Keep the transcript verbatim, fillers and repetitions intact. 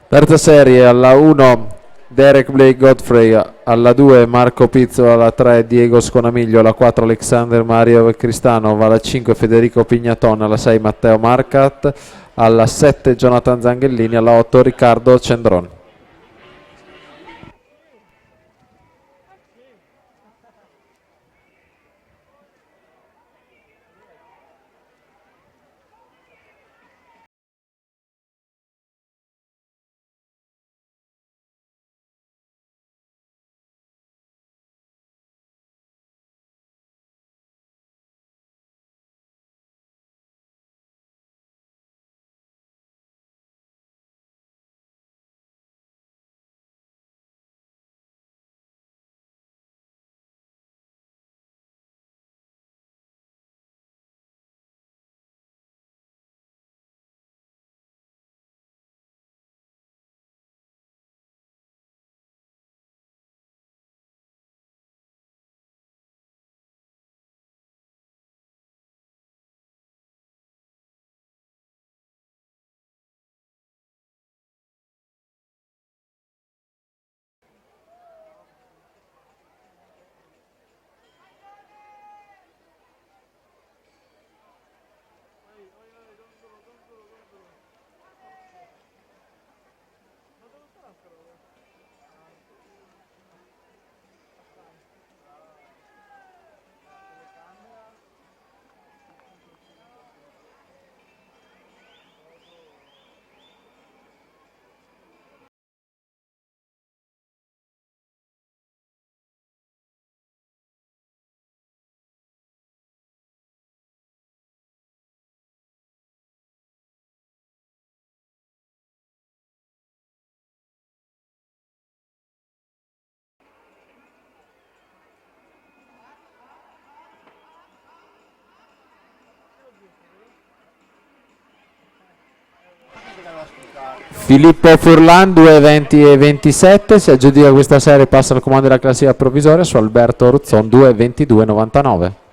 Terza serie, alla uno Derek Blake Godfrey, alla due Marco Pizzo, alla tre Diego Sconamiglio, alla quattro Alexander Mario Cristanov, alla cinque Federico Pignaton, alla sei Matteo Marcat, alla sette Jonathan Zanghellini, alla otto Riccardo Cendron. Filippo Furlan, due venti e ventisette, si aggiudica questa serie, passa al comando della classifica provvisoria su Alberto Ruzzon, due ventidue novantanove.